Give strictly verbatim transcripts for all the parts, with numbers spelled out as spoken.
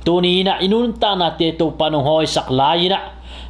Tuni inah i nuntaknate Topa in hong hawisak lai inah,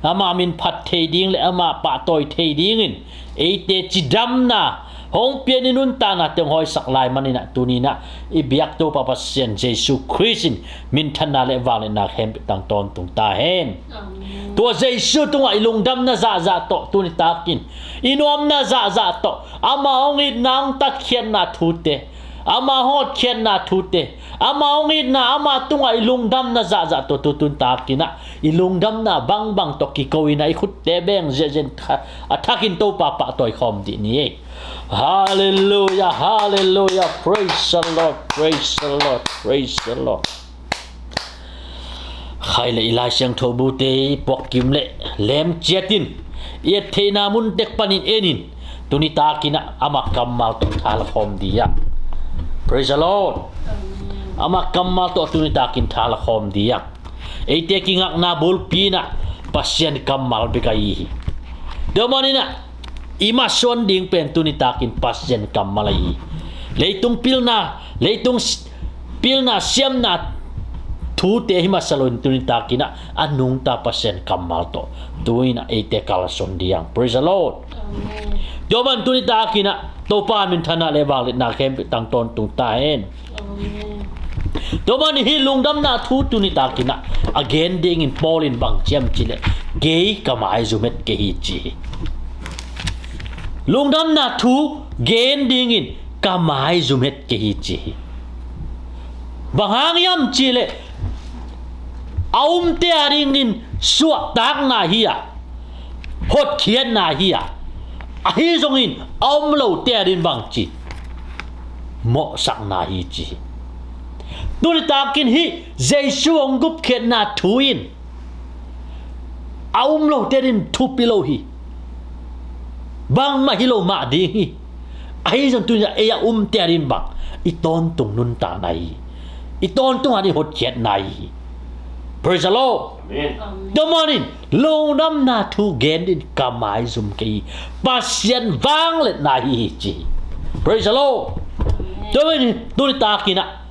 ama min phat thei ding le ama pahtawi thei dingin eite cidamna hong pian, i nuntaknate hong hawisak lai maninah tuni inah i biak Topa Pasian Jesu Khrist in minthanna le vangliatna khempeuh tang tawntung ta hen. Amen. Tua Jesu tungah i lungdamna zahzah tawh tuni takin i nuamna zahzah tawh ama hong itna, hong tatkhiatna thute, ama hong hotkhiatna thute, ama hong itna, ama tungah i lungdamna zahzah tawh tu tuni takinah i lungdamna bangbang tawh kiko inah i khutte beng ziahziah in tha-, a thakin Topa pahtawi khawm dih ni. Halleluiah, halleluiah. Praise the Lord, praise the Lord, praise the Lord. Khai le i Lai Siangtho bute i puakkim le lemciat in i et theihna mun tek panin enin tuni takinah ama kammal tawh thala khawm dih a. Praise the Lord. Ama kammal tawh tuni takin thala khawm dih a. Eite kingakna bulpi inah Pasian kammal bek ahi hi. Tua maninah i masuan ding pen tuni takin Pasian kammal ahi hi. Leitung pilna, leitung s-, pilna siamna thute hi masa loin tuni takinah a nungta Pasian kammal tawh tu inah eite kalsuan dih ang. Praise the Lord. Amen. Tua man tuni takinah Topa minthanna le vangliatna khempeuh tang tawntung ta hen. Amen. Tua man hih lungdamna thu tuni takinah a gen dingin Paul in bang ci hiam cihleh, kei ka maizum het kei hi ci hi. Lungdamna thu gen dingin ka maizum het kei hi ci hi. Bang hang hiam cihleh a umte a dingin suahtakna hi a, hotkhiatna hi a, ahi zongin a um lote a dingin bang ci, mawhsakna hi ci hi. Tuni takin hih Jesu hong gupkhiatna thu in a um lote a dingin thupi lo hi. Bangmah hi lo mah ding hi. Ahi zong tuni ei a umte a dingin bang, i tawntung nuntakna hi. I tawntung a dingin hotkhiatna hi. Praise the Lord. Amen. Tua manin lungdamna thu gen dingin ka maizum kei hi. Pasian vangliatna hi hi ci hi. Praise the Lord. Tua manin tuni takinah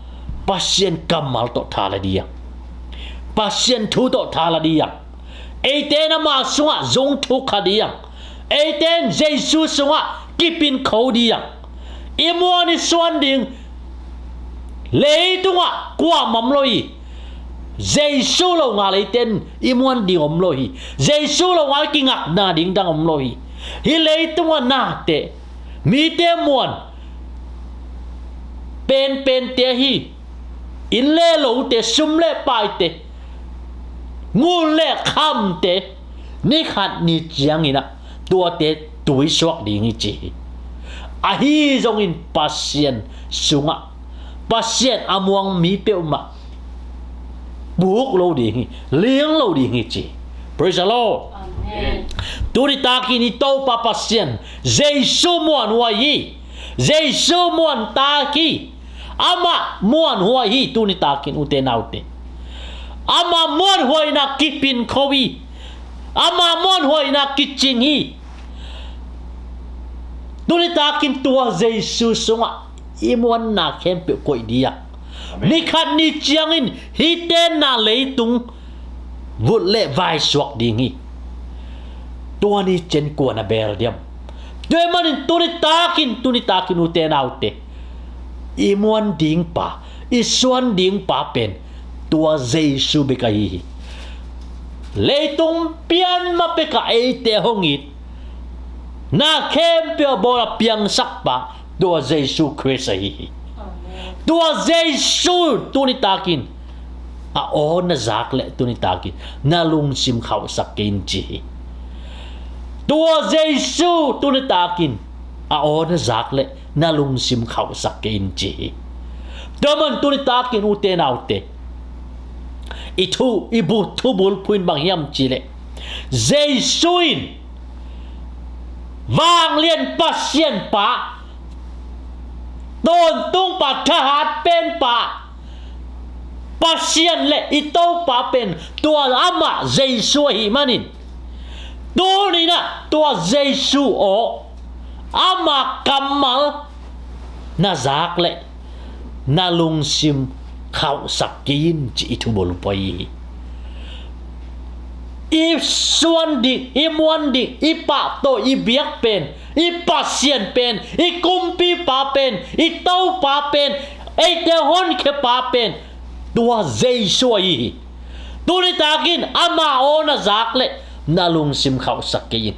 Pasian kammal tawh thala dih ang. Pasian thu tawh thala dih ang. Eite in ama sungah zung thuk kha dih ang. Eite in Jesu sungah kipin kho dih ang. I muan i suan ding leitungah kuamah om lo hi. Jesu lo ngal eite in i muan ding om lo hi. Jesu lo ngal kingakna ding dang om lo hi. Hih leitungah nate, mite muan penpente ahi, inn le lote, sum le paite, ngun le khamte, ni khat ni cianginah tuate tuisuak ding hi ci hi. Ahi zongin Pasian sungah, Pasian a muang mi peuhmah puk lo ding hi, liang lo ding hi ci hi. Praise the Lord. Amen. Tuni takin i Topa Pasian Jesu muanhuai hi. Jesu muantak hi. Amah muanhuai hi tuni takin, ute naute. Amah muanhuaina kipin kho hi. Amah muanhuaina kicing hi. Tuni takin tua Jesu sungah i muanna khempeuh koih dih ang. Amen. Ni khat ni ciangin hih tenna leitung vut le vaisuak ding hi. Tua ni ciang kua na bel diam? Tua ahih manin tuni takin, tuni takin ute naute, i muan ding pa, i suan ding pa pen tua Jesu bek ahi hi. Leitung pian ma pekah eite hong it, na khempeuh a bawl a piangsak pa tua Jesu Khrist ahi hi. Amen. Tua Jesu tuni takin a aw na zak leh tuni takin na lungsim khauhsak kei in ci hi. Tua Jesu tuni takin a aw na zak leh na lungsim khauhsak kei in ci hi. Tua man tuni takin ute naute, i thu, i bu, thu bulphuh in bang hiam cihleh, Jesu in vanglian Pasian pa, tawntung pa, thahat pen pa, Pasian le i Topa pen tua amah Jesu ahih manin, tuni inah tua Jesu aw, ama kammal na zak leh na lungsim khauhsak kei in ci i thubulphuh hi. I suan ding, i muan ding, i pahtawi, i biak pen, i Pasian pen, i kumpipa pen, i Topa pen, eite honkhiapa pen, tua Jesu ahi hi. Tuni takin ama aw na zak leh na lungsim khauhsak kei in.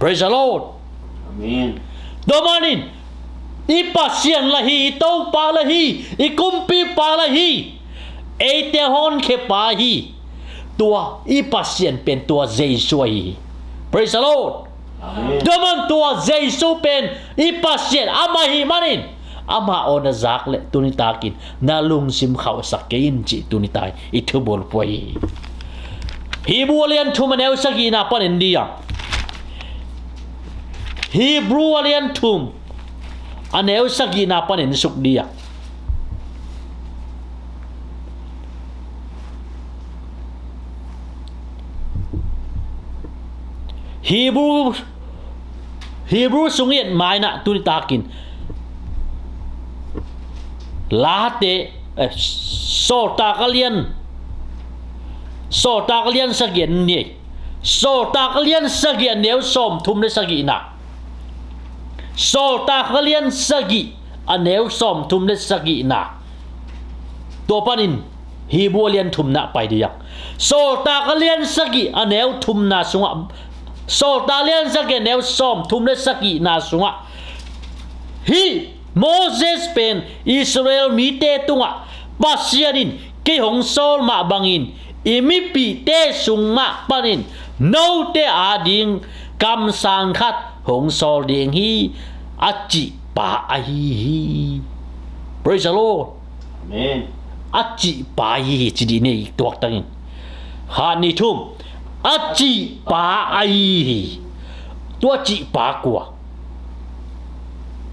Praise the Lord. Amen. Tua manin i Pasian la hi, i Topa la hi, i kumpipa la hi, eite honkhiapa hi. Tua i Pasian pen tua Jesu ahi hi. Praise the Lord. Amen. Tua man tua Jesu pen i Pasian ama hi manin ama aw na zak leh tuni takin na lungsim khauhsak kei in ci tuni takin i thubulphuh hi. Hebrew a lian thum a neu sagihna panin dia. Hebrew a lian thum a neu sagihna panin suk dia. Hebrew Hebrew sung i et maina tuni takin Late, eh, Sawltak a lian, Sawltak a lian sagih a nei. Sawltak a lian sagih a neu sawmthum le sagihna. Sawltak a lian sagih a neu sawmthum le sagihna. Tua panin Hebrew a lian thumna pai dia. Sawltak a lian sagih a neu thumna sungah, Sawltak a lian sagih a neu sawmthum le sagihna sungah hih Moses pen Israel mite tungah Pasian in kei hong sawl mah bangin i mipihte sung mah panin note ading kamsang khat hong sawl ding hi a cihpa ahi hi. Praise the Lord. Amen. A cihpa ahi hi ci dih ni, tuak tangin. Khat, nih, thum. A cihpa ahi hi. Tua cihpa kua?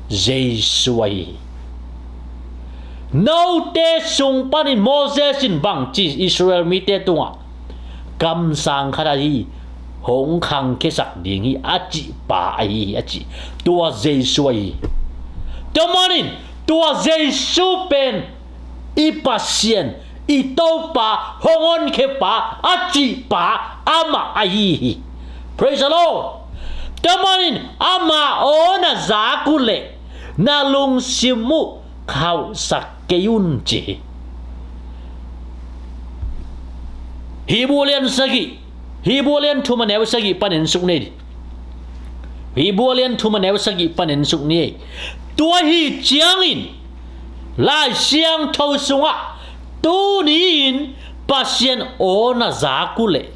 Jesu ahi hi. Note sung panin Moses in bang ci Israel mite tungah kamsang khat ahi hong khangkhiasak ding hi a cihpa ahi hi a ci. Tua Jesu ahi hi. Tua manin tua Jesu pen i Pasian, i Topa, hong honkhiapa a cihpa amah ahi hi. Praise the Lord. Tua manin ama aw na zak uh leh na lungsim uh khauhsak kei un ci hi. Hebrew lian sagih, Hebrew lian thum a neu sagih panin suk ni. Hebrew lian thum a neu sagih panin suk ni. Tua hi ciangin Lai Siangtho sungah tuni-in Pasian aw na zak uh leh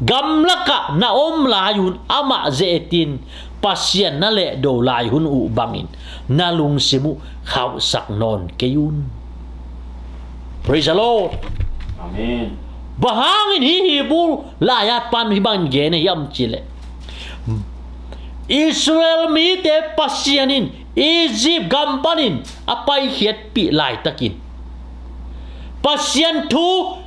gamlakah na om lai-un amah ze-etin Pasian na lehdo lai hun uh bangin na lungsim uh khauhsak nawn kei un. Praise the Lord. Amen. Bang hangin hih Hebrew lai-at pan hih bangin gen a hiam cih leh, Israel mite Pasian in Egypt gam panin a paikhiatpih laitakin Pasian thu,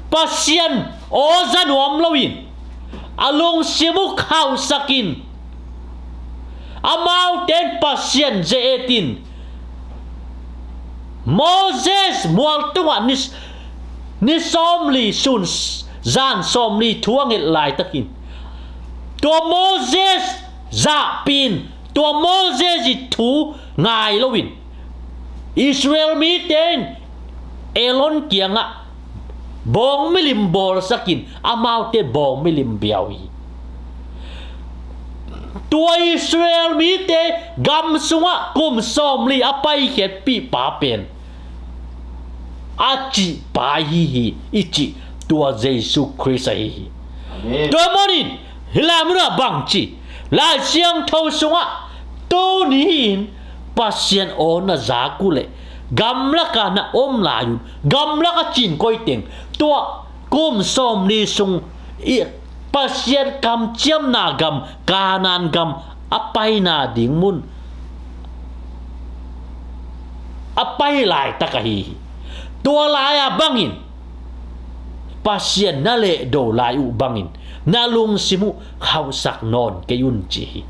Pasian aw za nuam loin a lungsim uh khauhsakin amaute in Pasian ze-etin Moses mual tungah ni, ni sawmli sun zan sawmli thu a nget laitakin tua Moses zahpih in, tua Moses i thu ngai loin Israel mite in Aaron kiangah bawng milim bawlsakin amaute bawng milim bia uh hi. Tua Israel mite gam sungah kum sawmli a paikhiatpihpa pen a cihpa ahi hi i cih tua Jesu Khrist ahi hi. Amen. Tua manin hih lai munah bang ci, Lai Siangtho sungah tuni-in Pasian aw na zak uh leh gamlakah na om lai-un, gamlak a cin koi teng tua kum sawmli sung i Pasian kamciamna gam, Kanaan gam a paina ding mun a pai laitak ahi hi. Tua lai-a bangin Pasian na lehdo lai uh bangin na lungsim uh khauhsak nawn kei un ci hi.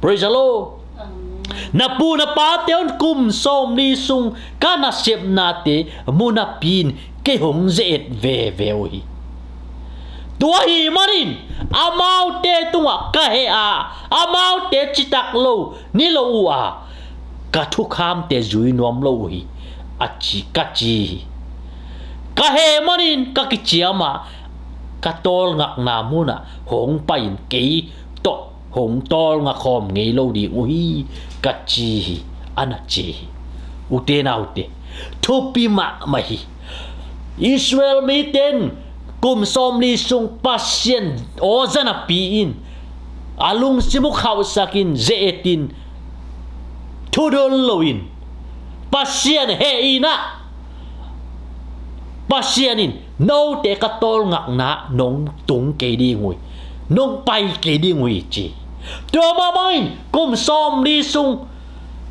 Praise the Lord. Amen. Na pu na pate un kum sawmli sung ka nasepnate mu napi-in kei hong ze-et veve uh hi. Tua ahih manin amaute tungah ka heh a, amaute citak lo ni lo uh a, ka thukhamte zui nuam lo uh hi, a ci, ka ci hi. Ka heh manin ka kiciam a, ka tawlngakna munah hong pai-in kei tawh hong tawlnga khawm ngei lo ding uh hi, ka ci hi, a na ci hi. Ute naute, thupi mahmah hi. Israel mite in kum sawmli sung Pasian aw za napi-in a lungsim uh khauhsakin, ze-etin, thudon loin, Pasian heh in ah, Pasian in note ka tawlngakna nong tung kei ding uh hi, nong pai kei ding uh hi, ci. Tua mah bangin kum sawmli sung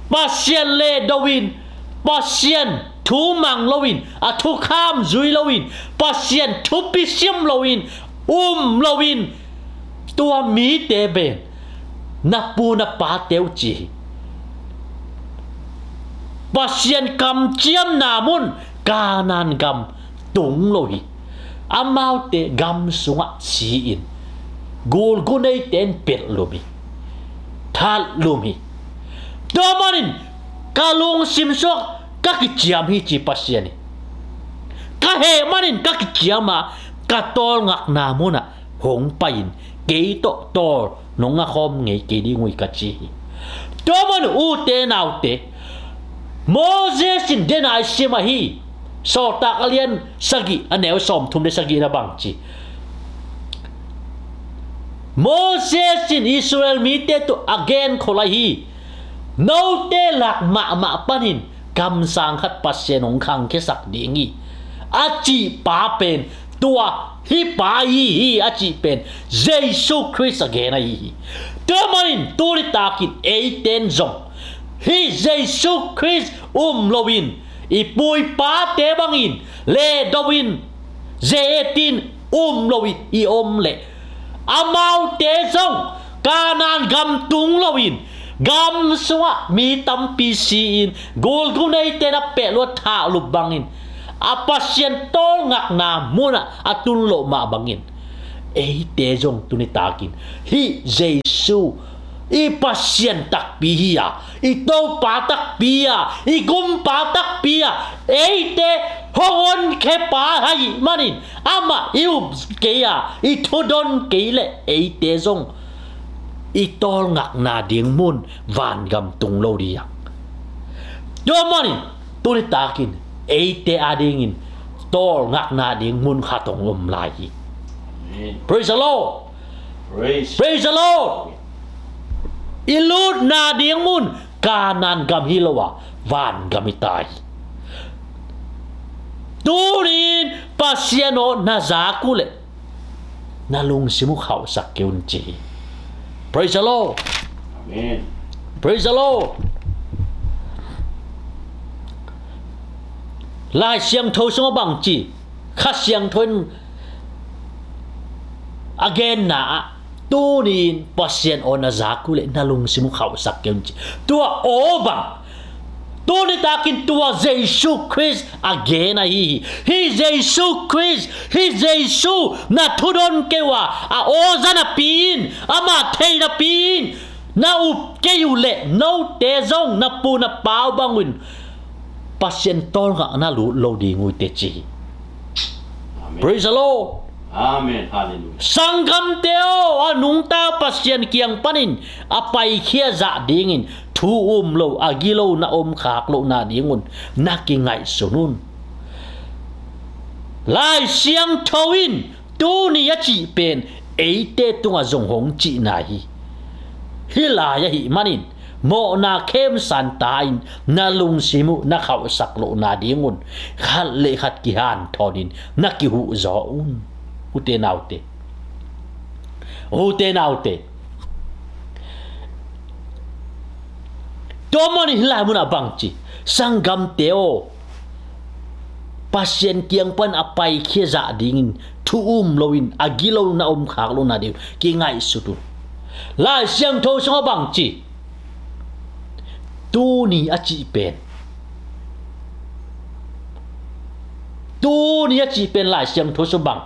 Pasian lehdo in, Pasian thu mang loin, a thukham zui loin, Pasian thupi sim loin, um loin, tua mite pen na pu na pate uh ci hi. Pasian kamciamna mun Kanaan gam tung lo hi. Amaute gam sungah si-in, gulguneite in pelh lum hi, that lum hi. Tua manin ka lungsim sungah ka kiciam hi, ci Pasian hi. Ka heh manin ka kiciam a, ka tawlngakna munah hong pai-in kei tawh tawl nong ngakhawm ngei kei ding uh hi, ka ci hi. Tua man ute naute, Moses in dena i sim ahi, Sawltak a lian sagih, a neu sawmthum le sagih na bang ci. Moses in Israel mite tawh a genkhol ahi, note lak mahmah panin kamsang khat Pasian hong khangkhiasak ding hi, a cih pa pen tua hih pa hi hi, a cih pen Jesu Khrist a gen ahi hi. Tua manin tuni takin eiten zong hih Jesu Khrist um loin, i pu i pate bangin lehdo in, ze-etin um loin i om leh, amaute zong Kanaan gam tung loin, gam sungah mi tampi si-in, gulguneite na pehluat thahlup bangin, a Pasian tawlngakna munah a tun loh mah bangin, eite zong tuni takin hih Jesu i Pasian takpi hi a, i Topa takpi a, i Gumpa takpi a, eite hong honkhia pa ahih manin, amah i up kei a, i thudon kei leh eite zong i tawlngakna ding mun vangam tung lo ding hi. Tua manin tuni takin eite adingin tawlngakna ding mun khat hong om lai hi. Amen. Praise the Lord. Praise. Praise the Lord. I lutna ding mun Kanaan gam hi lo a, vangam hi ta hi. Tuni-in Pasian aw na zak uh leh na lungsim uh khauhsak kei un, ci hi. Praise the Lord. Amen. Praise the Lord. Lai Siangtho sungah bang ci, Kha Siangtho in a genna ah, tuni-in Pasian aw na zak uh leh na lungsim uh khauhsak kei un, ci. Tua aw bang, tuni takin tua Jesu Khrist a gen ahi hi. Hih Jesu Khrist, hih Jesu na thudon kei uh a, a aw za napi-in, amah thei napi-in na up kei uh leh, note zong na pu na pa uh bangun Pasian tawlngakna lut lo ding uh hi teh, ci hi. Amen. Praise the Lord. Amen. Hallelujah. Sanggamte aw, a nungta Pasian kiang panin a paikhia zah dingin thu um lo, a gilo na om khak lohna dingun na kingaihsun un. Lai Siangtho in tuni a cih pen eite tungah zong hong cihna hi. Hih lai ahih manin mawhna khemsan ta-in na lungsim uh na khauhsak lohna dingun khat le khat kihanthawnin na kihuhzaw un. Ute naute, ute naute, tua manin hih lai munah bang ci, sanggamte aw, Pasian kiang pan a paikhia zah dingin thu um loin a gilo na om khak lohna ding kingaihsut un. Lai Siangtho sungah bang ci, Tuni a cih pen, tuni a cih pen Lai Siangtho sung bang,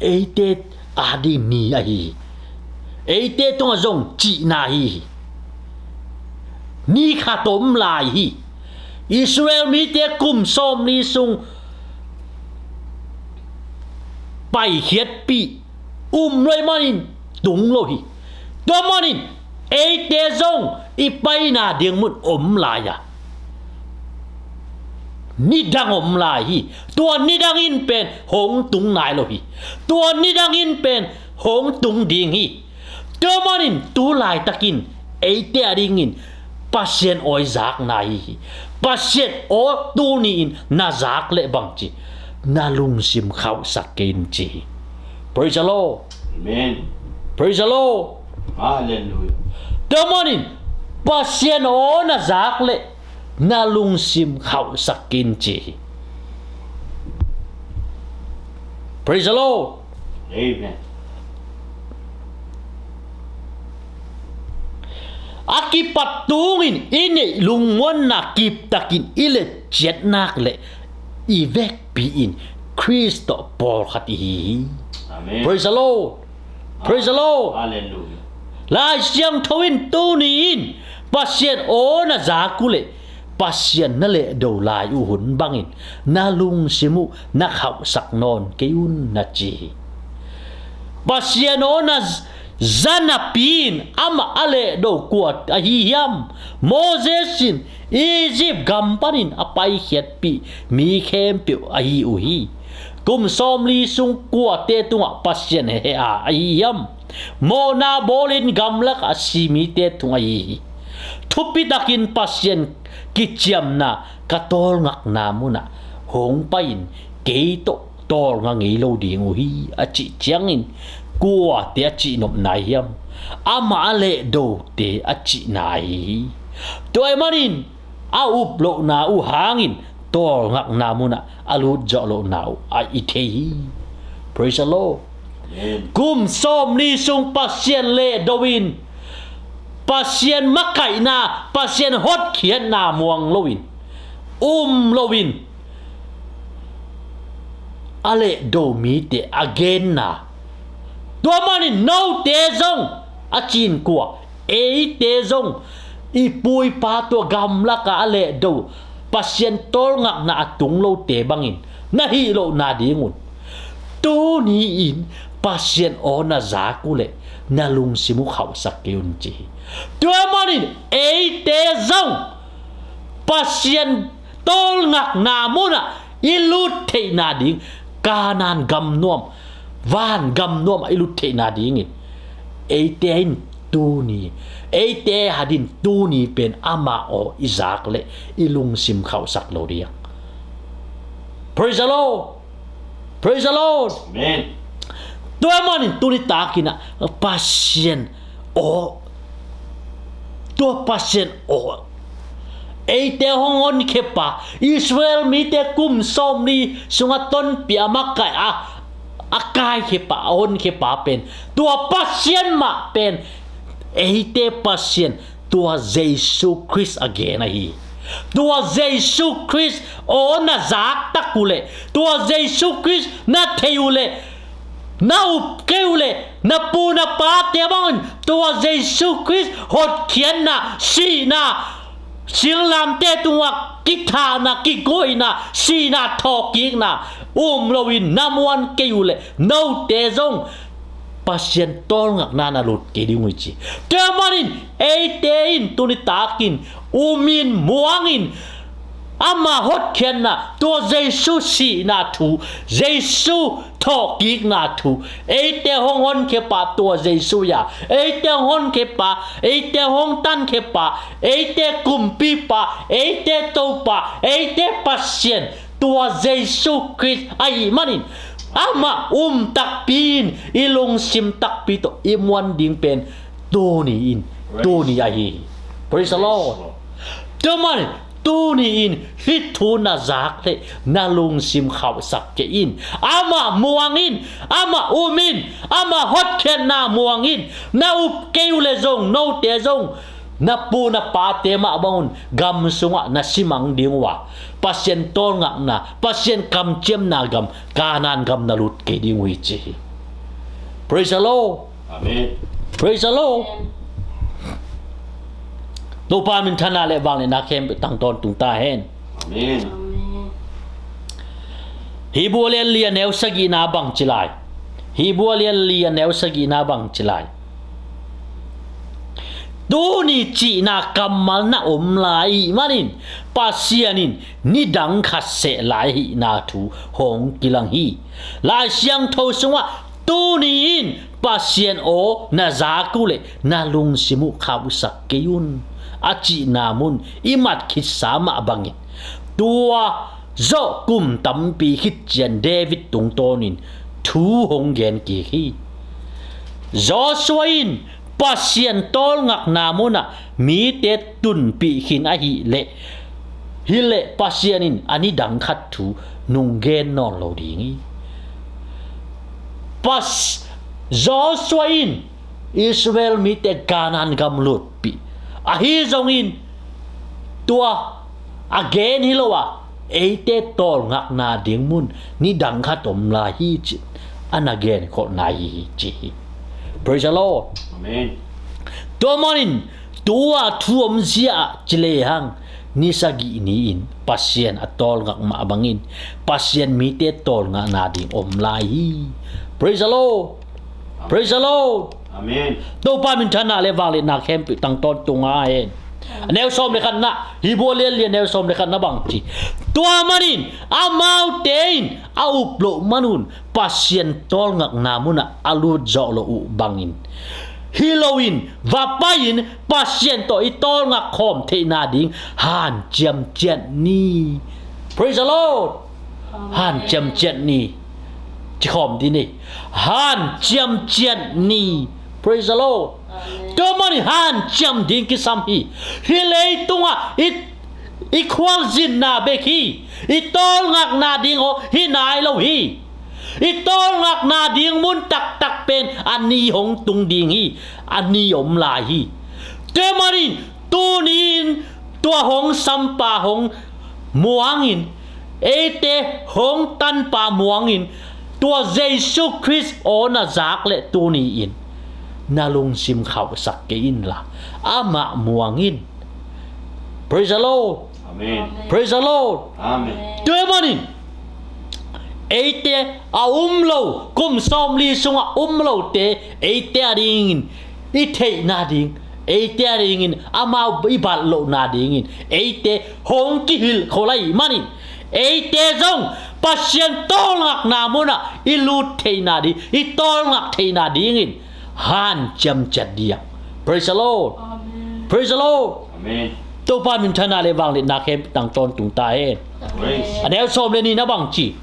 eite ading ni ahi hi. Eite tungah zong cihna ahi hi. Ni khat om lai hi. Israel mite kum sawmli sung paikhiatpih um lo ahih manin tung lo hi. Tua manin eite zong i paina ding mun om lai a, nidang om lai hi. Tua nidang in pen hong tung nai lo hi. Tua nidang in pen hong tung ding hi. Tua manin tu laitakin eite adingin Pasian aw i zakna ahi hi. Pasian aw tuni-in na zak leh bangci, na lungsim khauhsak kei in ci hi. Praise the Lord. Amen. Praise the Lord. Hallelujah. Tua manin Pasian aw na zak leh na lungsim khauhsak kei in ci hi. Praise the Lord. Amen. A kipat tungin i neih lungmuanna kiptakin i let ciat nak leh i vekpi in Khrist tawh pawlkhat i hi hi. Amen. Praise the Lord. Praise the Lord. Hallelujah. Lai Siangtho in tuni-in Pasian aw na zak uh leh Pasian na lehdo lai uh hun bangin na lungsim uh na khauhsak nawn kei un na ci hi. Pasian aw na z- za napi-in amah a lehdo kua ahi hiam? Moses in Egypt gam panin a paikhiatpih mi khempeuh ahi uh hi. Kum sawmli sung kuate tungah Pasian heh a ahi hiam? Mawhna bawlin gamlak a si mite tung ahi hi. Thupitakin Pasian kiciamna ka tawlngakna munah hong pai-in kei tawh tawlnga ngei lo ding uh hi a cih ciangin kuate a cihnopna ahi hiam? Amah a lehdote a cihna ahi hi. Tua ahih manin a up lohna uh hangin tawlngakna munah a lut zawh lohna uh a i thei hi. Praise the Lord. Amen. Kum sawmli sung Pasian lehdo in, Pasian makaihna, Pasian hotkhiatna muang loin, um loin, a lehdo mite a genna. Tua manin note zong a cin kua, eite zong i pu i pa tua gamlaka a lehdo Pasian tawlngakna a tung lote bangin na hih lohna dingun tuni-in Pasian aw na zak uh leh na lungsim uh khauhsak kei un ci hi. Tua manin eite zong Pasian tawlngakna munah i lut theihna ding, Kanaan gam nuam, van gam nuamah i lut theihna dingin eite in tuni, eite hadin tuni pen amah aw i zak leh i lungsim khauhsak lo ding. Praise the Lord. Praise the Lord. Amen. Tua manin tuni takin ah Pasian aw, tua Pasian aw, eite hong honkhia pa, Israel mite kum sawmli sungah tonpih a makaih a, a kaikhia pa, a honkhia pa pen tua Pasian mah pen, eite Pasian tua Jesu Khrist a gen ahi hi. Tua Jesu Khrist aw na zak tak uh leh, tua Jesu Khrist na thei uh leh, na up kei uh leh, na pu na pate bangin tua Jesu Khrist hotkhiatna, sihna, singlamteh tungah kithahna, kikoihna, sihna, thawhkikna um loin na muan kei uh leh, note zong Pasian tawlngakna na lut kei ding uh hi ci. Tua manin eite in tuni takin umin muangin ama hotkhiatna, tua Jesu sihna thu, Jesu thawhkikna thu, eite hong honkhia pa tua Jesu hi a, eite hong honkhia pa, eite hong tankhia pa, eite kumpipa, eite Topa, eite Pasian, tua Jesu Khrist ahih manin amah um takpi in i lungsim takpi tawh i muan ding pen tuni in, tuni ahi hi. Praise the Lord. Tua manin tuni-in hih thu na zak leh na lungsim khauhsak kei in. Amah muang in, amah um in, amah hotkhiatna muang in. Na up kei uh leh zong, note zong, na pu na pate mah bangun gam sungah na simang ding uh a, Pasian tawlngakna, Pasian kamciamna gam, Kanaan gam na lut kei ding uh hi ci hi. Praise the Lord. Amen. Praise the Lord. Topa minthanna leh vangliatna khempeuh tang tawntung ta hen. Amen. Hebrew a lian li a neu sagihna bang ci lai. Hebrew a lian li a neu sagihna bang ci lai. Tuni cihna kammal na om lai ahih manin Pasian in nidang khat seh lai ahihna thu hong kilang hi. Lai Siangtho sungah tuni in Pasian aw na zak uh leh na lungsim uh khauhsak kei un a cihna mun i mat khitsa mah bangin tua zawh kum tampi khit ciang David tungtawnin thu hong gen kik hi. Joshua in Pasian tawlngakna munah mite tunpih khin ahih leh, hi leh Pasian in a nidang khat thu nung gen nawn lo ding hi. Pas Joshua in Israel mite Kanaan gam lutpih ahi zongin tua a gen hi lo a, eite tawlngakna ding mun nidang khat om lai hi ci a na genkholhna hi hi ci hi. Praise the Lord. Amen. Tua manin tua thu omzia ah ci lehang ni sagih ni-in Pasian a tawlngak mah bangin Pasian mite tawlngakna ding om lai hi. Praise the Lord. Praise the Lord. Amen. Topa minthanna leh vangliatna khempeuh tang tawntung ta hen. A neu sawm leh khatna, Hebrew a lian li a neu sawm leh khatna bang ci. Tua manin amaute in a up loh manun Pasian tawlngakna munah a lut zawh loh uh bangin, hi loin va pai-in Pasian tawh i tawlngak khawm theihna ding hanciam ciat ni. Praise the Lord. Amen. Hanciam ciat ni. Ci khawm dih ni. Hanciam ciat ni. Praise the Lord. Amen. Tua manin hanciam ding kisam hi. Hih leitungah i, i khualzinna bek hi. I tawlngakna ding aw hi nai lo hi. I tawlngakna ding mun taktak pen a ni hong tung ding hi. A ni om lai hi. Tua manin tuni-in tua hong sampa hong muangin, eite hong tanpa muangin, tua Jesu Khrist aw na zak leh tuni-in na lungsim khauhsak kei inla, amah muangin. Praise the Lord. Amen. Praise the Lord. Amen. Tua manin eite a um lo, kum sawmli sungah um lote, eite a dingin i theihna ding, eite a dingin amau i bat lohna dingin eite hong kihilh khol ahih manin, eite zong Pasian tawlngakna munah i lut theihna ding, i tawlngak theihna dingin hanciam ciat dih. Praise the Lord. Amen. Praise the Lord. Amen. Topa minthanna leh vangliatna khempeuh tang tawntung ta hen. Praise. A neu sawm leh nihna bang ci.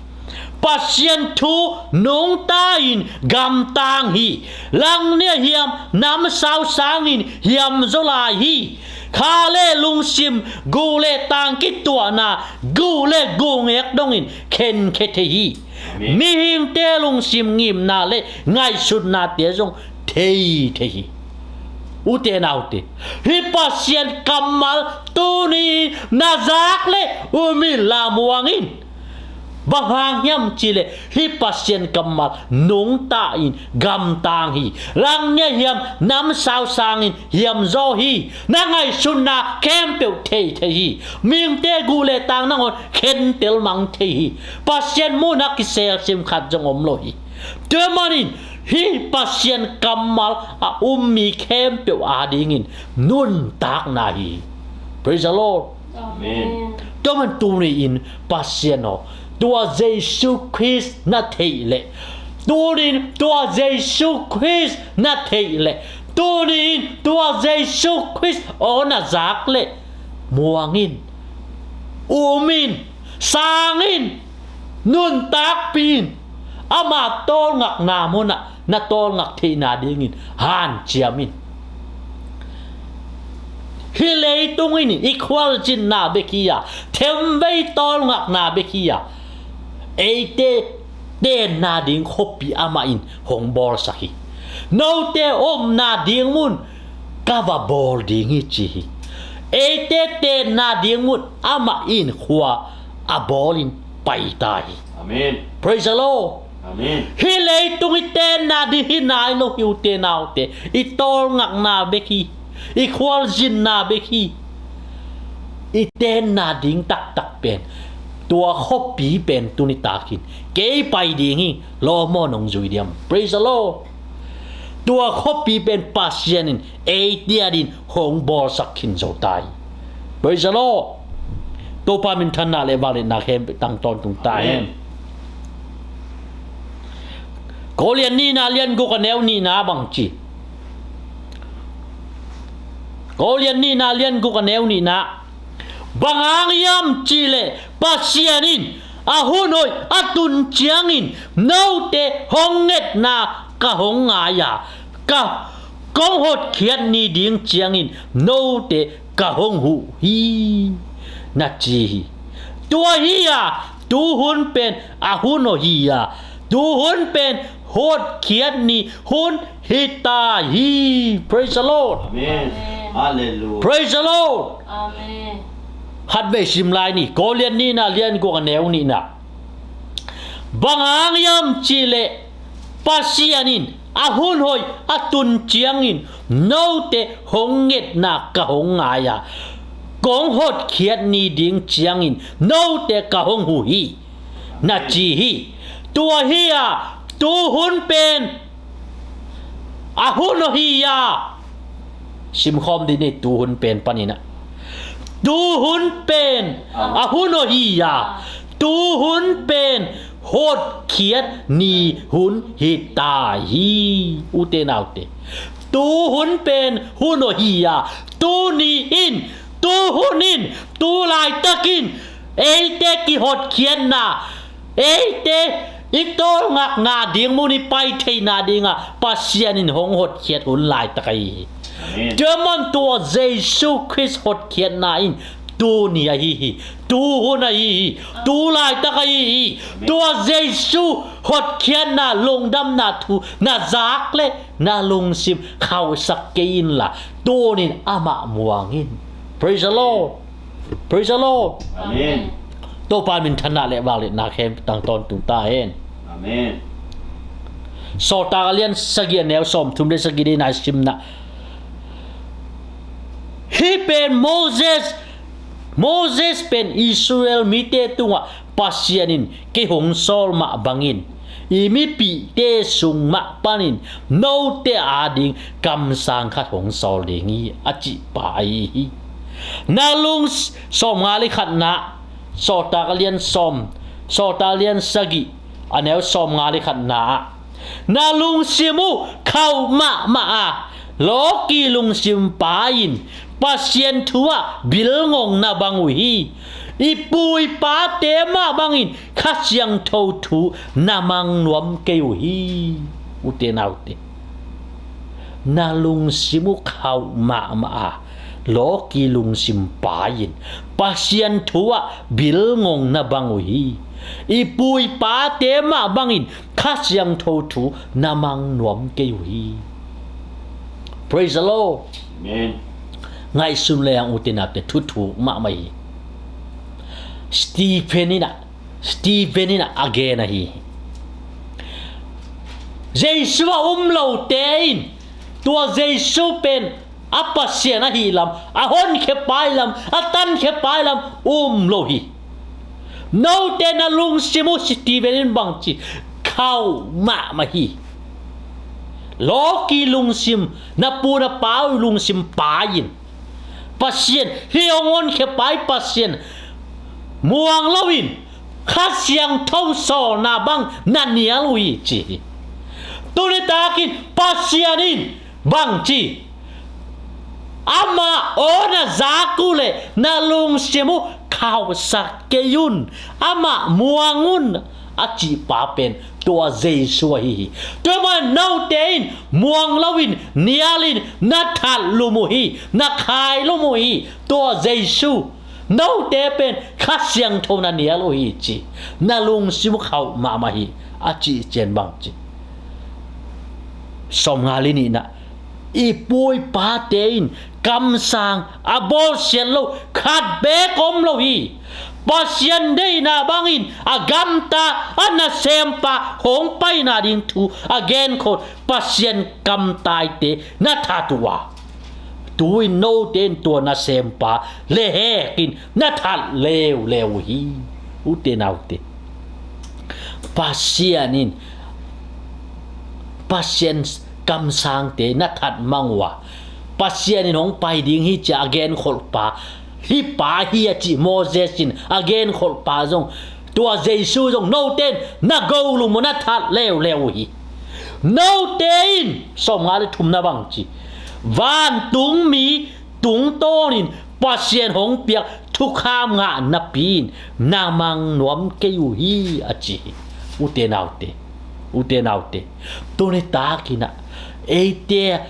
Pasian thu nungta in gamtang hi. Langnia hiam, namsau sangin hiamzaw lai hi. Kha leh lungsim, guh leh tang kituahna, guh leh guhngek dongin khenkhia thei hi. Amen. Mihingte lungsim ngimna leh ngaihsutnate zong thei thei hi. Ute naute, hih Pasian kammal tuni na zak leh um inla muang in. Bang hang hiam cih leh hih Pasian kammal nungta in gamtang hi. Langnia hiam, namsau sangin hiamzaw hi. Na ngaihsutna khempeuh thei thei hi. Mihingte guh leh tang nangawn khentel mang thei hi. Pasian muhna kiselsim khat zong om lo hi. Tua manin hih Pasian kammal a um mi khempeuh adingin nuntakna hi. Praise the Lord. Amen. Tua man tuni-in Pasian aw, tua Jesu Khrist na theih leh, tuni-in tua Jesu Khrist na theih leh, tuni-in tua Jesu Khrist aw na zak leh muang in, um in, sang in, nuntakpih in, ama tawlngakna munah na tawlngak theihna dingin hanciam in. Hih leitung in i khualzinna bek hi a, themvei tawlngakna bek hi a, eite tenna ding khuapi amah in hong bawlsak hi. Note omna ding mun ka va bawl ding hi ci hi. Eite tenna ding mun amah in khua a bawlin pai ta hi. Amen. Praise the Lord. Amen. Hih leitung i tenna ding hi nai lo hi, ute naute. I tawlngakna bek hi. I khualzinna bek hi. I tenna ding taktak pen, tua khuapi pen tuni takin kei pai ding hi, lawm aw, nong zui diam? Praise the Lord. Tua khuapi pen Pasian in eite adingin hong bawlsak khin zo ta hi. Praise the Lord. Topa minthanna le vangliatna khempeuh tang tawntung ta hen. Amen. Korinth nihna lian guk a neu nihna bang ci? Korinth nihna lian guk a neu nihna. Bang hang hiam cihleh Pasian in a hun hoih a tun ciangin note hong ngetna ka hong ngai a, ka kong hotkhiat ni ding ciangin note ka hong huh hi, na ci hi. Tua hi a, tu hun pen a hun hoih hi a, tu hun pen hotkhiat ni hun hi ta hi. Praise the Lord. Amen. Amen. Hallelujah. Praise the Lord. Amen. Khatvei sim lai ni, Korinth nihna lian guk a neu nihna. Bang hang hiam cihleh Pasian in a hun hoih a tun ciangin note hong ngetna ka hong ngai a, kong hotkhiat ni ding ciangin note ka hong huh hi, na ci hi. Tua hi a, tu hun pen a hun hoih hi a. Simkhawm dih ni, tu hun pen panin a, tu hun pen a hun hoih hi a, tu hun pen hotkhiat ni hun hi ta hi. Ute naute, tu hun pen hun hoih hi a, tuni in, tu hun in, tu laitakin eite kihotkhiatna, eite i tawlngakna ding mun i pai theihna dingah Pasian in hong hotkhiat hun laitak ahi hi. Amen. Tua man tua Jesu Khrist hotkhiatna in tuni ahi hi. Tu hun ahi hi. Tu laitak ahi hi. Amen. Tua Jesu hotkhiatna lungdamna thu na zak le na lungsim khauhsak kei inla, tunin amah muang in. Praise the Lord. Praise the Lord. Amen. Topa minthanna le vangliatna khempeuh tang tawntung ta hen. Amen. Sawltak a lian sagih a neu sawmthum le sagih dih na simna. Hih pen Moses, Moses pen Israel mite tungah Pasian in kei hong sawl mah bangin, i mipihte sung mah panin note ading kamsang khat hong sawl ding hi, a cihpa ahi hi. Na lung s-, sawmnga le khatna, Sawltak a lian sawm, Sawltak a lian sagih a neu sawmnga le khatna ah, na lungsim uh khauh mahmah a, lawki lungsim pai-in Pasian thu ah bilngong na bang uh hi. I pu i pate mah bangin Kha Siangtho thu na mang nuam kei uh hi. Ute naute, na lungsim uh khauh mahmah a, lawki lungsim pai-in Pasian thu ah bilngong na bang uh hi. I pu i pate mah bangin Kha Siangtho thu na mang nuam kei uh hi. Praise the Lord. Amen. Ngaihsun le ang, ute naute, thuthuk mahmah hi. Stephen in a, Stephen in a, a gen ahi hi. Jesu a um lote in tua Jesu pen a Pasian ahi lam, a honkhia pai lam, a tankhia pai lam um lo hi. Note na lungsim uh, Stephen in bang ci, khauh mahmah hi. Lawki lungsim, na pu na pa uh lungsim pai-in Pasian, hih hong honkhia pai Pasian muang loin Kha Siangtho sawlna bang na nial uh hi, ci hi. Tuni takin Pasian in bang ci, amah aw na zak uh leh na lungsim uh khauhsak kei un, amah muang un, a cihpa pen tua Jesu ahi hi. Tua man note in muang loin nialin na that lum uh hi, na khai lum uh hi. Tua Jesu, note pen Kha Siangtho na nial uh hi ci, na lungsim khauh mahmah hi, a cih cian bang ci. Sawmnga le nihna, i pu i pate in kamsang a bawlsiat lo khat beek om lo hi. Pasian deihna bangin a gamta a nasempa hong paina ding thu a genkhol Pasian kamtaite na that uh a, tu-in note in tua nasempa le hekin na that leuleu uh hi. Ute naute, Pasian in, Pasian kamsangte na that mang uh a, Pasian in hong pai ding hi ci a genkholhpa, hih pa hi a cih Moses in a genkholhpa zong, tua Jesu zong note in na golum uh, na that leuleu uh hi. Note in, sawmnga le thumna bang ci, vantungmi tungtawnin Pasian hong piak thukham ngah napi-in na mang nuam kei uh hi, a ci hi. Ute naute, ute naute, tuni takin ah eite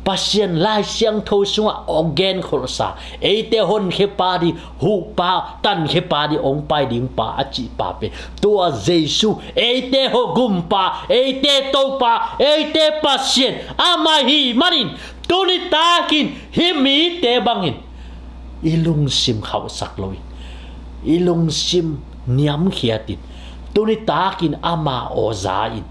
Pasian Lai Siangtho sungah hong genkholhsa, eite honkhia pa ding, huhpa, tankhia pa ding hong pai ding pa a cihpa pen tua Jesu, eite hogumpa, eite Topa, eite Pasian amah hi manin, tuni takin hih mite bangin i lungsim khauhsak loin, i lungsim niamkhiatin, tuni takin ama aw za in.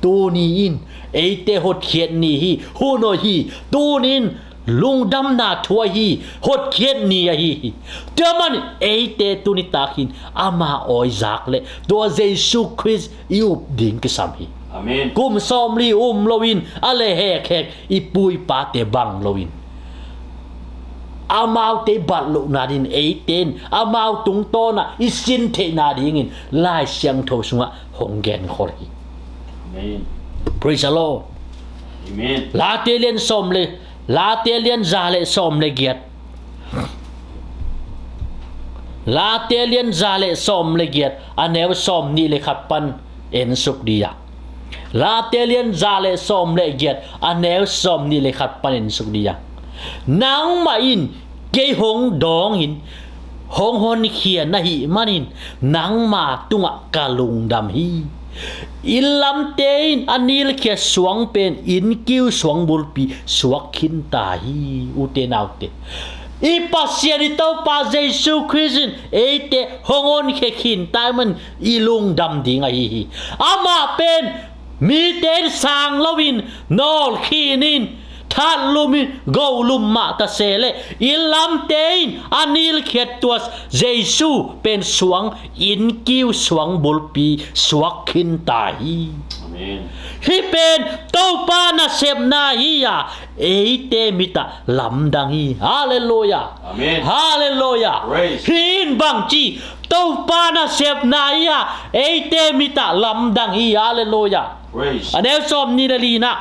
Tuni in eite hotkhiat ni hi, hun aw hi. Tuni in lungdamna thu ahi, hotkhiat ni ahi hi. Tua man eite tuni takin ama aw i zak leh tua Jesu Khrist i up ding kisam hi. Amen. Kum sawmli um loin a le hekhek i pu i pate bang loin, amaute i bat lohna dingin eite in amau tungtawnah i sin theihna dingin Lai Siangtho sungah hong genkhol hi. Amen. Praise the Lord. Amen. Late lian sawm le, Late lian za le sawm le giat. Late lian za le sawm le giat, a neu sawmnih le khat pan en suk dih a. Late lian za le sawm le giat, a neu sawmnih le khat pan en suk dih a. Nangmah in kei hong dawngin hong honkhia na hih manin nangma tungah ka lungdam hi. Inn lamte in a nilkhiat suang pen innkiu suang bulpi suak khin ta hi. Ute naute, i Pasian i Topa Jesu Khrist in eite hong honkhia khin ta ahih manin i lungdam ding ahi hi. Amah pen mite in sang loin, nawlkhin in, thatlum in, golum mah ta se leh inn lamte in a nilkhiat tua Jesu pen suang, innkiu suang bulpi suak khin ta hi. Amen. Hih pen Topa nasepna hi a, eite mit ah lamdang hi. Halleluiah. Amen. Halleluiah. Praise. Hih in bangci Topa nasepna hi a, eite mit ah lamdang hi. Halleluiah. Praise. A neu sawmnih le lina,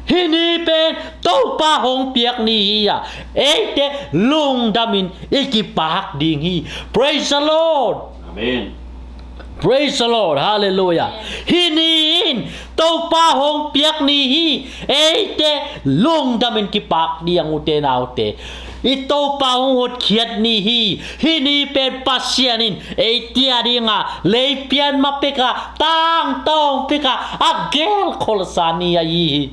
hih ni pen Topa hong piak ni hi a, eite lungdamin i kipak ding hi. Praise the Lord. Amen. Praise the Lord. Halleluiah. Amen. Hih ni in Topa hong piak ni hi. Eite lungdamin kipak ding, ute naute. I Topa hong hotkhiat ni hi. Hih ni pen Pasian in eite a dinga leipian ma peka, tangtawng peka, a gelkholhsa ni ahi hi.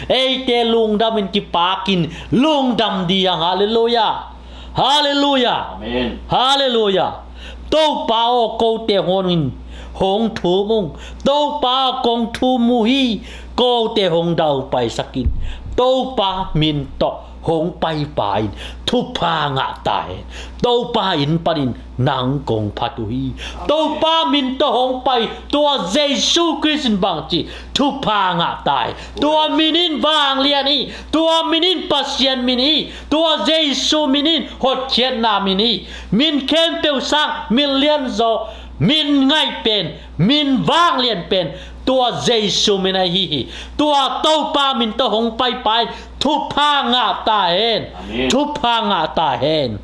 Eite lungdamin kipakin lungdam ding. Halleluiah. Halleluiah. Amen. Halleluiah. Topa aw, kote hong in hong thum ung. Topa aw, kong thum uh hi. Kote hong daupaisak in. Topa min tawh hong paipa in thupha ngah ta hen. Topa inn panin nang kong phat uh hi. Topa min tawh hong pai tua Jesu Khrist in bangci thupha ngah ta hen. Tua min in vanglian hi. Tua min in Pasian min hi. Tua Jesu min in hotkhiatna min hi. Min khempeuh sang, min lianzaw, min ngaih pen, min vanglian pen tua Jesu min ahi hi. Tua Topa min tawh hong paipa in thupha ngah ta hen. Amen. Thupha ngah ta hen.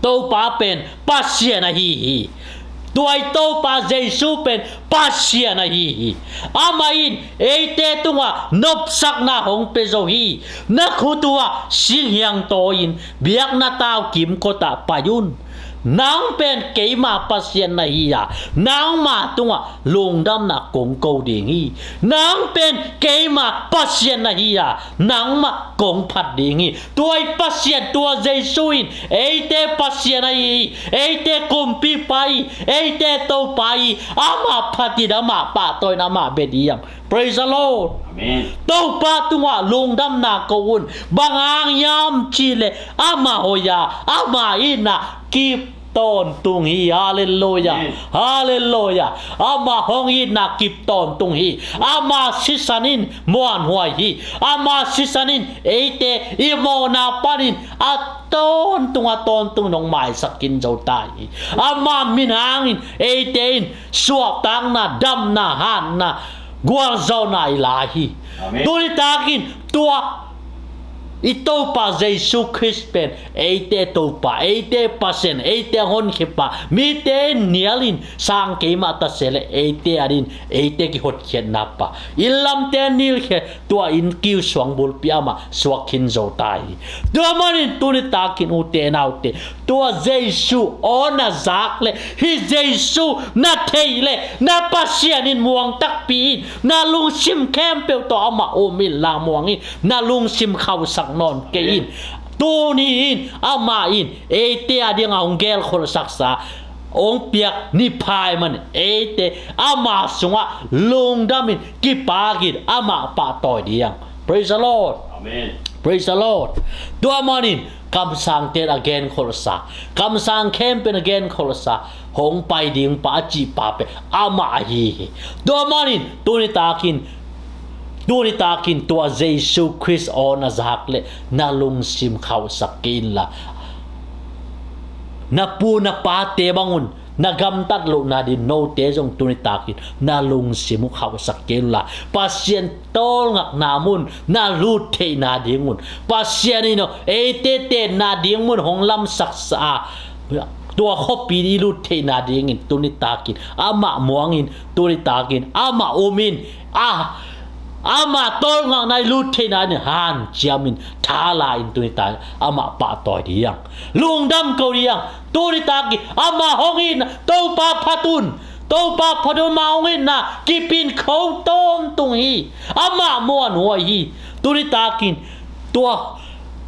Topa pen Pasian ahi hi. Tua i Topa Jesu pen Pasian ahi hi. Amah in eite tungah nopsakna hong pia zo hi. Na khut uh ah singhiang tawi-in biakna tau kimkot ah pai un. Nang pen keima Pasian na hi a, nangma tungah lungdamna kong ko ding hi. Nang pen keima Pasian na hi a, nangmah kong phat ding hi. Tua i Pasian, tua Jesu in eite Pasian ahi hi. Eite kumpipa hi, eite Topa hi. Amah phat in, amah pahtawi in, amah bia ding hi hang. Praise the Lord. Amen. Topa tungah lungdamna ko un. Bang hang hiam cih leh amah hoih a, amah itna kip tawntung hi. Halleluiah. Amen. Halleluiah. Amah hong itna kip tawntung hi. Amah sisan in muanhuai hi. Amah sisan in eite i mawhna panin a tawntung, a tawntung in hong maisak khin zo ta hi. Amah min hangin eite in suahtakna, damna, hatna, gualzawhna i la hi. Amen. Tuni takin tua i Topa Jesu Khrist pen eite Topa, eite Pasian, eite Honkhia pa, mite in nial in sang kei mah ta se leh eite adingin eite kihotkhiatna pa, inn lamte nilkhia, tua inn kiu suang bulpi amah suak khin zo ta hi. Tua manin tuni takin ute naute, tua Jesu aw na zak leh, hih Jesu na theih leh, na Pasian in muang takpi in, na lungsim khempeuh tawh amah um inla muang in, na lungsim khauhsak nawn kei in. Tuni in amah in eite adingin hong gelkholhsaksa, hong piak Niphai man eite ama sungah lungdam in, kipak in, amah pahtawi ding hi hang. Praise the Lord. Amen. Praise the Lord. Tua manin kamsangte in a genkholhsa, kamsang khempeuh in a genkholhsa, hong pai ding pa a cih pa pen amah ahi hi. Tua manin tuni takin, tuni takin tua Jesu Khrist aw na zak leh na lungsim khauhsak kei inla, na pu na pate bangun na gamtat lohna ding note zong tuni takin na lungsim uh khauhsak kei unla, Pasian tawlngakna mun na lut theihna dingun, Pasian in aw eite tenna ding mun hong lamsaksa a, tua khuapi i lut theihna dingin tuni takin amah muang in, tuni takin amah um in, a, amah tawlngakna i lut theihna in hanciam in, thala in, tuni takin amah pahtawi ding hi hang. Lungdam ko ding hi hang. Tuni takin amah hong itna, Topa phat un, Topa phat un, amah hong itna kip in, kho tawntung hi. Amah muanhuai hi. Tuni takin tua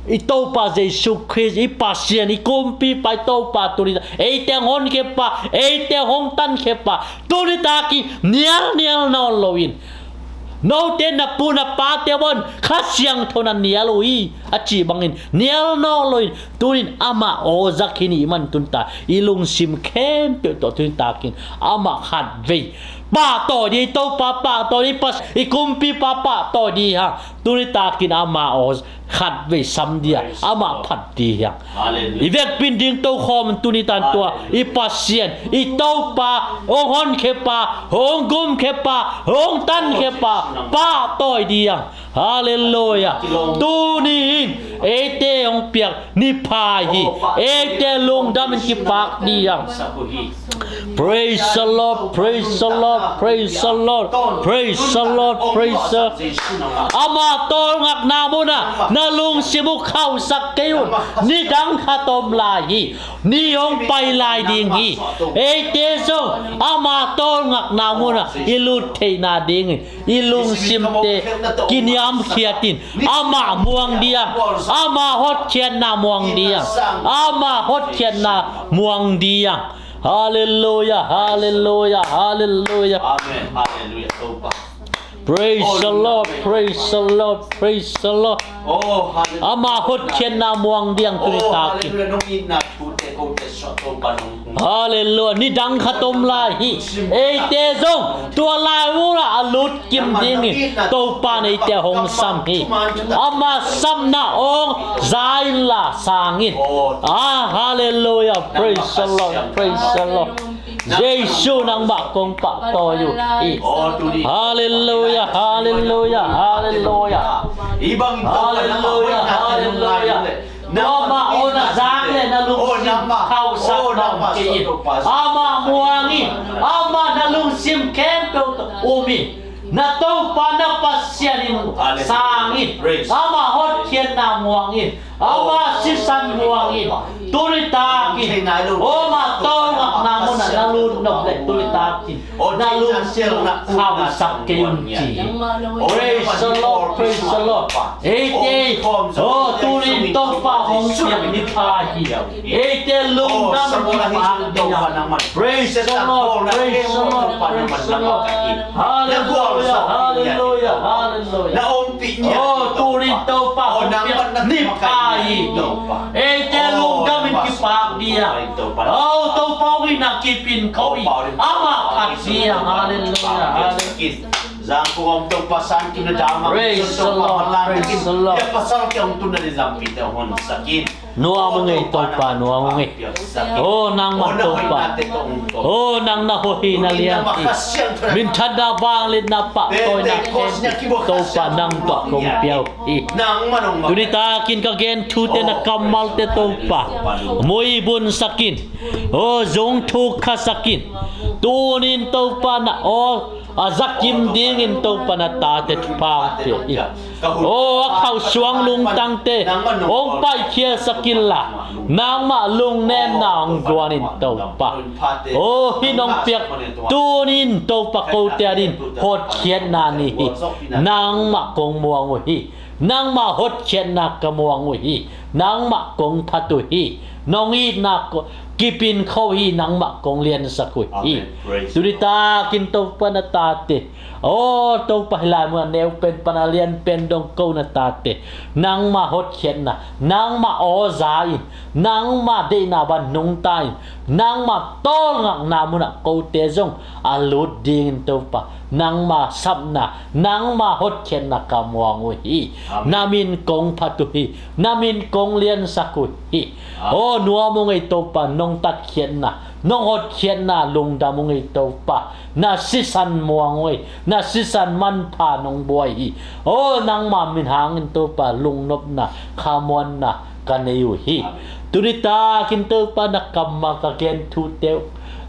i Topa Jesu Khrist, i Pasian, i kumpipa, i Topa, tuni takin eite hong honkhia pa, eite hong tankhia pa, tuni takin nial, nial nawn lo in. Note na pu na pate bang Kha Siangtho na nial uh hi a cih bangin nial nawn lo in, tunin amah aw zak hi ni man tuni ta, i lungsim khempeuh tawh tuni takin amah khatvei pahtawi ding, i Topa pahtawi ding, i Pas-, i kumpipa pahtawi ding hi hang. Tuni takin amah aw khatvei sam ding a, amah phat ding hi hang. Hallelujah. I vekpi in ding tokhawm tuni tan tua, hallelujah, i Pasian, i Topa, hong honkhia pa, hong gumkhia pa, hong tankhia pa pahtawi ding hi hang. Hallelujah. Tuni in eite hong piak Niphai hi. Eite lungdam in kipak ding hi hang. Praise the Lord, praise the Lord, praise the Lord, praise the Lord, praise the Lord. Ama tawlngakna munah na lungsim uh khauhsak kei un. Nidang khat om lai hi. Ni hong pai lai ding hi. Eite zong ama tawlngakna munah i lut theihna dingin i lungsimte kiniamkhiat in, amah muang ding hi hang. Ama hotkhiatna muang ding hi hang. Ama hotkhiatna muang ding hi hang. Hallelujah, hallelujah, hallelujah. Amen. Hallelujah. Topa. Praise the Lord, praise the Lord, praise the Lord. Oh, hallelujah. Ama hotkhiatna muang ding hi hang tuni takin. Oh, hallelujah. Nong itna thute kote sua Topa nong. Hallelujah. Nidang khat om lai hi. Eite zong tua lai munah a lut kim dingin Topa in eite hong sam hi. Ama samna hong za inla sang in. Ah, hallelujah. Praise the Lord. Praise the Lord. Jesu nangmah kong pahtawi uh hi. Hallelujah. Hallelujah. Hallelujah. Hallelujah. Hallelujah. Amah aw na zang le na lungsim khauhsak na om kei in. Amah muang in, amah na lungsim khempeuh tawh um in. Na Topa na Pasian in sang in. Amah hotkhiatna muang in, amah sisan muang in. Tuni takin amah tawlngakna munah na lut nop leh tuni takin na lungsim khauhsak kei un ci. Praise the Lord, praise the Lord. Eite, oh, tuni in Topa hong piak ni pha hi. Eite lungdam in kipak ding a. Praise the Lord, praise the Lord, praise the Lord. Hallelujah, hallelujah, hallelujah. Oh, tuni in Topa hong piak ni pha hi. Eite lungdam in kipak ding a. Oh, Topa hong itna kip in ko hi. Amah khat ding a. Hallelujah, hallelujah. Zangkong om Topa sankim na dama. Praise the Lord, praise the Lord. Ya pasal ke ong tun na di zampite hon sakin. Nuam ung ei Topa, nuam ung ei. Oh, nangmah Topa. Oh, nang na hoih na lian hi. Minthanna vangliatna pahtawina khempeuh Topa nang tawh kong pia uh hi. Tuni takin ka gen thute na kammalte Topa muibun sakin. Oh, zong thuk kha sakin. Tuni in Topa na aw a zakim dingin Topa na tate thupha hong pia in. Aw a khauhsuang lungtangte hong paikhialsak inla nangmah lungnemna hong guan in Topa. Aw hih nong piak tuni in Topa kote adingin hotkhiatna ni hi. Nangmah kong muang uh hi. Nangmah hotkhiatna ka muang uh hi. Nangmah kong phat uh hi. Nong itna kipin kho hi. Nangmah kong liansak uh hi. Tuni takin Topa na tate, aw Topa hih lai mun a neu pen pan a lian pen dong ko na tate nangmah hotkhiatna, nangmah aw za in, nangmah deihna bang nungta in, nangmah tawlngakna munah kote zong a lut dingin Topa nangmah sapna, nangmah hotkhiatna ka muang uh hi. Na min kong phat uh hi. Na min kong liansak uh hi. Aw nuam ung ei Topa, nong tatkhiatna, nong hotkhiatna lungdam ung ei Topa. Na sisan muang ung ei. Na sisan manpha nong buai hi. Aw nangmah min hangin Topa lungnopna, khamuanna ka nei uh hi. Tuni takin Topa na kammal ka gen thute uh,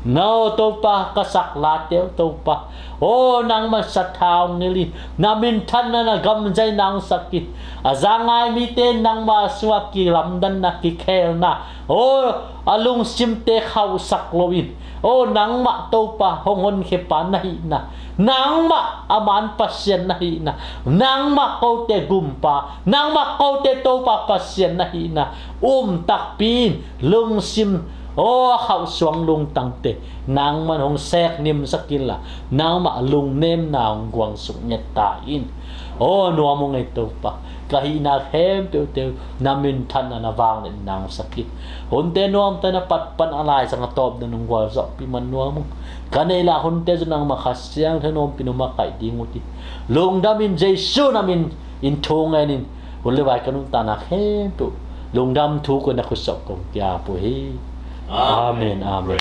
no Topa ka sak late uh Topa, aw nangmah sathau ngilin na minthanna na gamzaina hong sakin, a za ngai mite nangmah sungah kilamdanna kikhelna, aw a lungsimte khauhsak loin, aw nangmah Topa hong honkhiapa na hihna, nangmah a man Pasian na hihna, nangmah kote gumpa, nangmah kote Topa Pasian na hihna um takpi in lungsim, aw a khauhsuang lungtangte nangman hong seknimsak inla nangmah lungnemna hong guangsuk ngiat ta in. Aw nuam ung ei Topa, ka hihna khempeuhte uh na minthanna na vangliatna hong sak in. Hunte nuamte na patpan a laizang a tawpna nong gualzawhpih man nuam ung. Ka neih lah hunte zong nangmah Kha Siangtho in ompih in hong makaih ding uh hi. Lungdam in Jesu na min in thu ngen in hun le vai ka nuntakna khempeuh lungdam thu ko na khutsawh kong kiap uh hi. Amen, amen.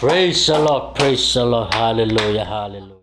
Praise the Lord, praise the Lord. Hallelujah, hallelujah.